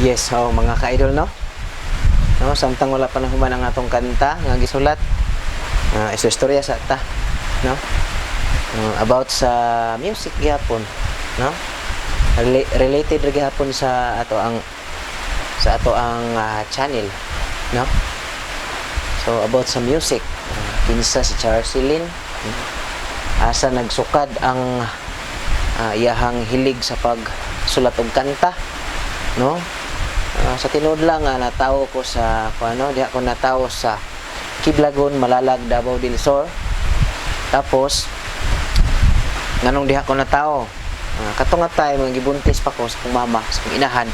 Yes, oh, mga ka-idol, no? No, samtang wala pa nahuman ang atong kanta nga gisulat. Istorya sa ta, no? About sa music gyapon, no? Related ra gyapon sa ato ang channel, no? So about sa music, kinsa si Charcelyn? Asa nagsukad ang iyahang hilig sa pagsulat og kanta, no? Sa tinuod lang nga natawo ko sa kuano, diha ko natawo sa Kiblagon, Malalag, Davao del Sur. Tapos nganong diha ko natawo? Kato nga time nga gibuntis pa ko sa akong mama, sa akong inahan.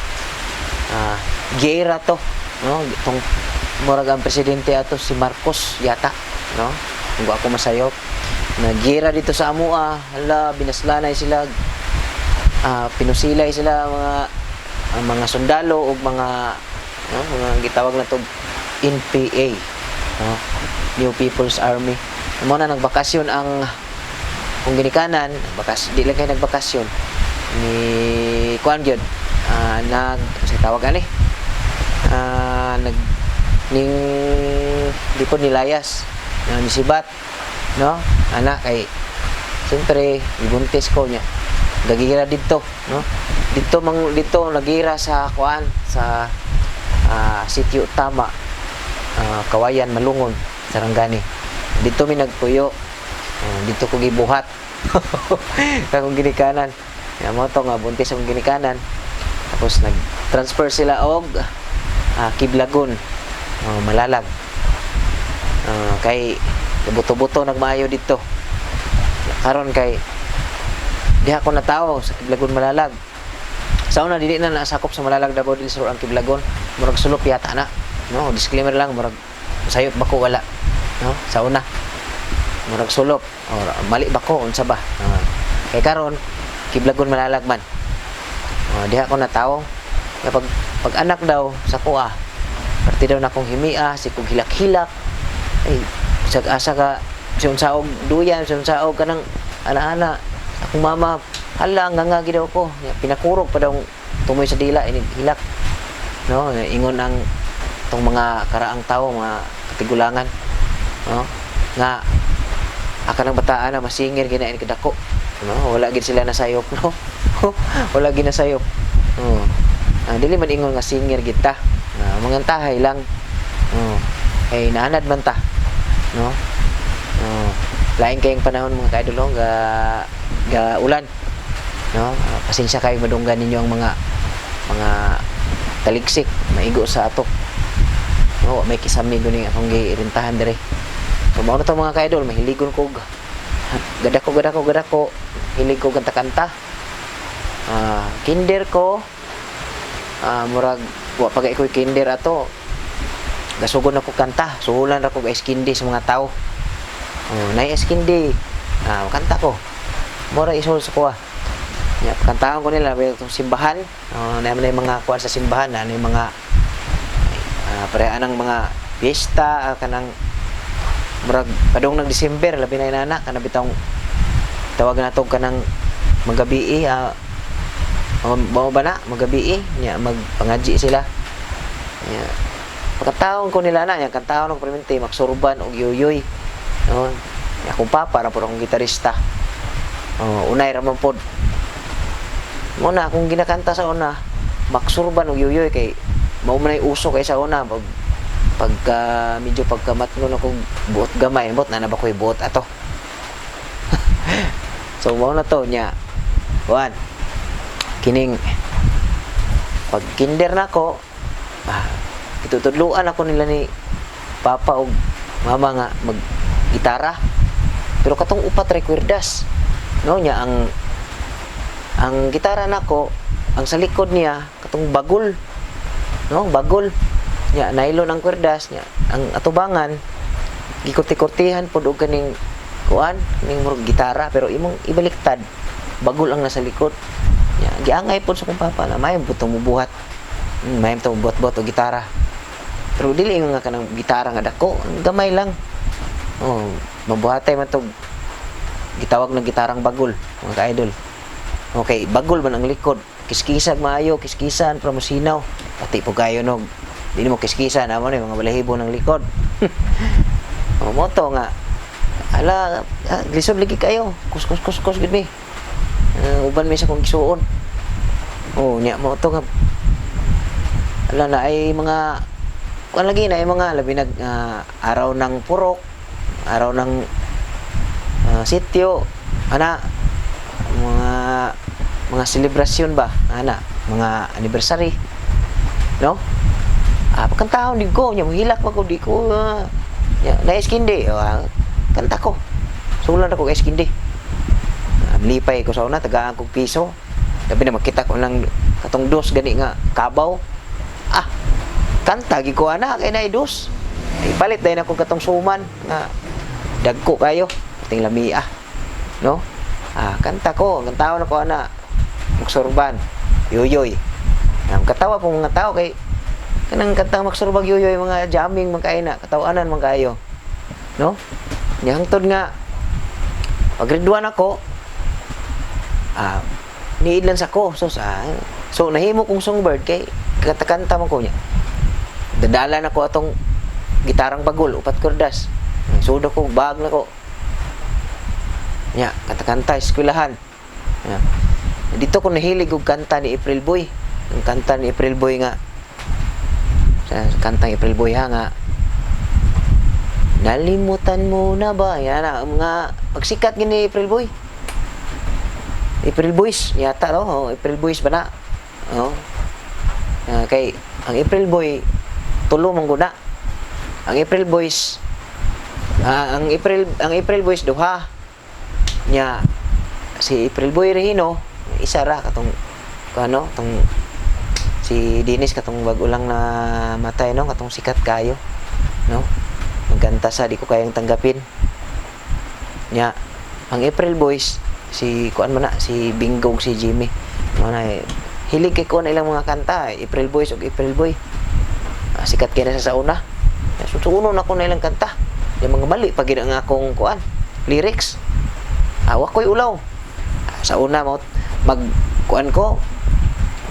Giyera to, no? Itong murag ang presidente ato si Marcos yata, no? Kung ako masayop. Nagira dito sa amoa, hala, binaslanay sila, pinusilay sila mga ang mga sundalo ug mga, no, mga gitawag na to NPA, no, New People's Army. Mo na nagbakasyon ang kung ginikanan, bakas di lang kay nagbakasyon ni kuan gyud, nag sa tawag ani, nag ning di po nilayas na nisibat, no, ana, kay siyempre gibuntis ko niya, gagira didto, no, didto mang didto nagira sa kuan sa Sitio Tama, Kawayan, Malungon, Sarangani. Didto mi nagpuyo. Didto ko gibuhat akong ginikanan. Ya mo to nga buntis akong ginikanan, tapos nag-transfer sila og Kiblagon, Malalag, kay buto-buto nagmaayo didto. Karon kay diha ko natawo sa Kiblagon, Malalag. Sa una, dili na nasakop sa Malalag, Davao del Sur ang Kiblagon. Murag sulop yata na, no? Disclaimer lang, murag sayop ba ko, wala, no? Sa una murag sulop or mali ba ko, unsa ba? Kay karon Kiblagon, Malalag man. Diha ko natawo. Kaya pag anak daw sa kuha, parte daw na akong himia, si kog hilak-hilak. Ay, sag asa ka, si unsaog duyan, si unsaog kanang ana-ana. Akong mama, hala, nga nga daw ko. Ya, pinakurog pa daw tumoy sa dila, ini hilak. No, ingon ang tong mga karaang tao, mga katigulangan. No? Nga aka ng bataan na masingir ginain kadako. No, wala gid sila nasayop, no. Wala gid nasayop. Oh. Dili man ingon nga singer gid ta. Mga tahay lang. Oh. Kay naanad man ta. No? Oh. Lain kayong panahon, mga kaidol, no? Ga ga ulan. No? Pasensya kayo, madunggan ninyo ang mga taliksik maigo sa atok. No, may kisami guning akong girintahan dire. So mao na to, mga kaidol, mahiligon ko gadako gadako gadako, hilig ko kanta-kanta. Kinder ko, murag wa pa kay ko'y kinder ato. Gasugod na ko kanta, suhulan ra ko ice candy sa mga tao. Oh, nay ice candy. Kanta ko. Mura isul sa kuha. Ya, kantahon ko nila itong simbahan. Oh, na may mga kuan sa simbahan, ano yung mga pareha ng mga piyesta, kanang murag padung ng December, labi na inana kana bitawng tawag na to kanang magabi, mao ba na magabi nya magpangadji sila nya, pagkataon ko nila na nya kantahon og permente Maxurban og Yuyuy, no? Nya akong papa ra pud akong gitarista. Oh, unay ra man pod mo na akong ginakanta sa una, Maxurban og Yuyuy, kay mao man ay uso kay sa una. Pagka medyo pagkamatngon ako buot gamay, buot na na ba ko'y buot ato. So mao na to nya kuan kining pag kinder na ko, itutudluan ako nila ni papa og mama nga mag gitara, pero katong upat ra kwerdas, no? Nya ang gitara nako, ang sa likod niya katong bagol, no? Bagol nya, nylon ang kwerdas niya, ang atubangan gikurti-kurtihan pod og kaning kuan ning murag gitara, pero imong ibaliktad, bagol ang nasa likod nya. Giangay pod sa kong papa na may butong mubuhat, may butong buhat-buhat og gitara, pero dili nga kanang gitara nga dako, ang gamay lang. Oh, mabuhatay man to, gitawag ng gitarang bagol, mga ka-idol. Okay, bagol man ang likod. Kiskisag maayo, kiskisan para mosinaw. Pati po kayo no, di mo kiskisan amo ni mga balahibo ng likod. O mo to nga ala, ah, lisod lagi kayo. Kus kus kus kus gid mi. Uban mi sa kong gisuon. Oh, nya mo to nga ala na ay mga kuan lagi na ay mga labi nag araw ng purok, araw ng sityo, ana mga selebrasyon ba, ana mga anniversary, no? Ah, pagkantahon di ko, nya mohilak pa ko, di ko nya na iskindi, oh, kanta ko. Sulan ako kay iskindi. Lipay ko sa una, tagaan kog piso. Labi na makita ko lang katong dos gani nga kabaw. Ah, kanta gi ko ana kay naay dos. Ipalit dayon ako katong suman nga dagko kayo, ting lamia. No? Ah, kanta ko, kantahon ako ana. Magsurban, yoyoy. Ang katawa po mga tao kay kanang kantang magsurbag yoyoy, mga jamming man kayo na, katawanan man kayo. No? Nya hangtod nga pag grade 1 ako, niidlan sa ko. So nahimo kong songbird kay katakanta man ko niya. Dadala na ko atong gitarang bagol, upat kordas. Sudo ko, bag na ko. Nya, kanta-kanta, eskwelahan. Nya. Dito ko nahilig og kanta ni April Boy. Ang kanta ni April Boy nga sa kantang April Boy ha nga "Nalimutan mo na ba?" Yan na, ang mga pagsikat gini April Boy. April Boys, yata no? Oh, April Boys ba na? Oh. Kay ang April Boy tulo man guna. Ang April Boys, ang April Boys duha. Nya si April Boy Regino isa ra, katong ano, tong si Dennis katong bag-o lang na matay, no, katong sikat kayo, no, magkanta sa "Di Ko Kayang Tanggapin." Nya ang April Boys si kuan man na, si Bingo ug si Jimmy mo na eh. Hilig kay ko na ilang mga kanta, April Boys ug April Boy. Ah, sikat kay na sa una. Susuno na ko na ilang kanta. Yung mga mali pag ang akong kuan lyrics. Awa ko'y ulaw. Ah, sa una mo mag kuan ko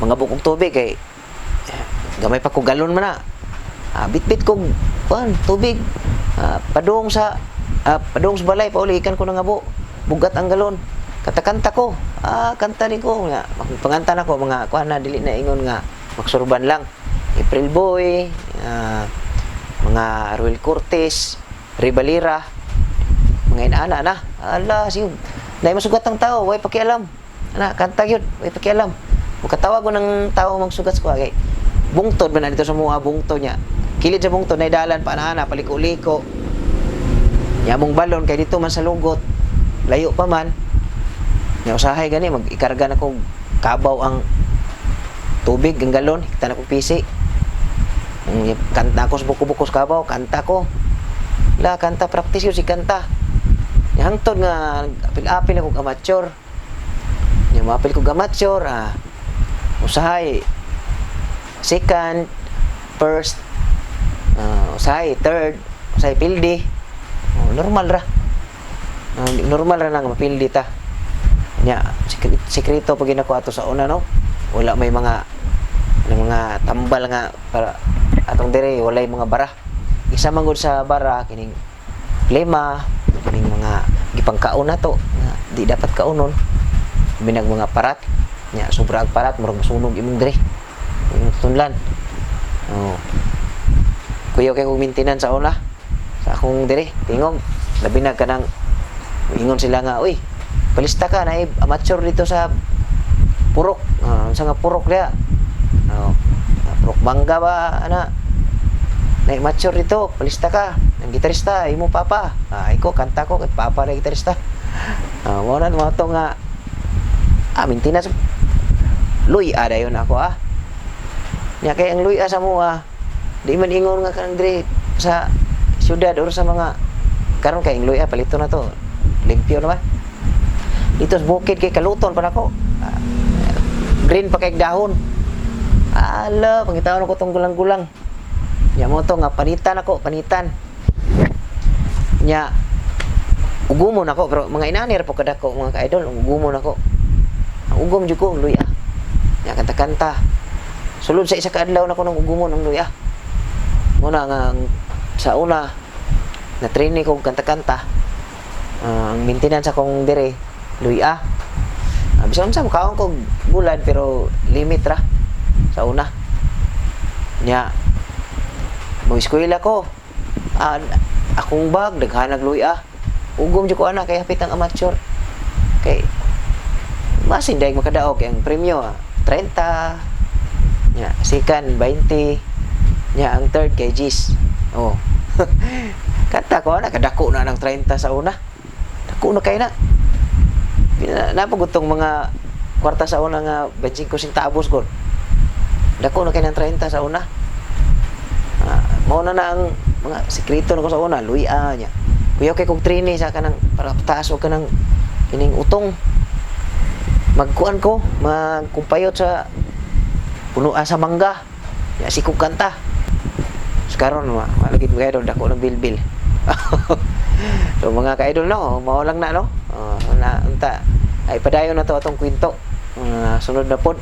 mga bukong tubig kay gamay pa ko galon man na. Ah, bitbit kog kuan tubig. Ah, padung sa balay pauli ikan ko nang abo. Bugat ang galon. Katakanta ko. Ah, kanta ni ko nga. Panganta na ko mga kuan na dili na ingon nga magsurban lang. April Boy, mga Ruel Cortez, Ribalira, mga inaana na. Ala, siyo. Dahil masugat ang tao, way pakialam. Ana, kanta yun, way pakialam. Mukatawag ko ng tao magsugat sa kuha. Kay, bungtod man na dito sa mga bungtod niya. Kilid sa bungtod, naidalan pa na, paliko-liko. Yamong balon, kay dito man sa lugot. Layo pa man. Nya usahay gani, mag-ikarga na kong kabaw ang tubig, ang galon, hikta na kong pisi. Kanta ko sa buko-buko sa kabaw, kanta ko. La, kanta, practice yun si kanta. Nya hangtod nga, apil-apil ako amateur. Nya maapil ko amateur, usahay, second, first, usahay, third, usahay, pildi. Oh, normal ra. Normal ra na nga mapildi ta. Nya, sekreto pag ginako ato sa una, no? Wala may mga ng mga tambal nga para atong dire walay mga bara. Isa man gud sa bara kining plema, kining mga gipangkaon nato nga di dapat kaunon. Binag mga parat. Nya sobra ang parat murag masunog imong dire. Imong tunlan. Oh. Kuyaw kay kog maintenance sa una sa akong dire, tingog. Labi na kanang ingon sila nga, "Uy, palista ka na amateur dito sa purok." Ah, unsa nga purok diha? Oh, purok mangga ba ana? Na amateur dito, palista ka. Ang gitarista, imo papa. Ah, iko kanta ko kay papa ra gitarista. Ah, mo na mo to nga maintenance luy dayon ako ah. Nya kay ang luy sa mo di man ingon nga kanang diri sa syudad or sa mga karon kay ang luy palito na to. Limpyo naman. Dito sa bukid kay kaluton pa nako. Ah, green pa kay dahon. Ala, pangitaon ko tong gulang-gulang. Nya mo to nga panitan ako, panitan. Nya ugumon ako pero mga inanir po kadako mga ka-idol, ugumon ako. Ang ugom jud ko luya. Nya kanta-kanta. Sulod sa isa ka adlaw na ko nang ugumon ang luya. Muna nga sa una na training ko kanta-kanta. Ang maintenance akong dire luya. Bisan unsa, mukaon kog bulad pero limit ra sa una. Nya mo eskwela ko. Akong bag daghanag luya. Ugom jud ko ana kay hapit ang amateur. Kay masin dayeg makadaog kay ang premyo 30. Nya second 20. Nya ang third kay Gis. Oh. Kanta ko ana, kadako na ng 30 sa una. Dako na kay na. Napagutong mga kwarta sa una nga 25 centavos gud. Dako na kay ng 30 sa una. Mao na na ang mga sekreto nako sa una, luya niya. Kuya kay kog training sa kanang para taas og kanang kining utong. Magkuan ko, magkumpayot sa punuan sa mangga. Ya si kog kanta. So karon malagid mga idol, dako ng bilbil. So mga ka-idol no, mao lang na no. Na unta ay padayon na to atong kwento. Sunod na pod.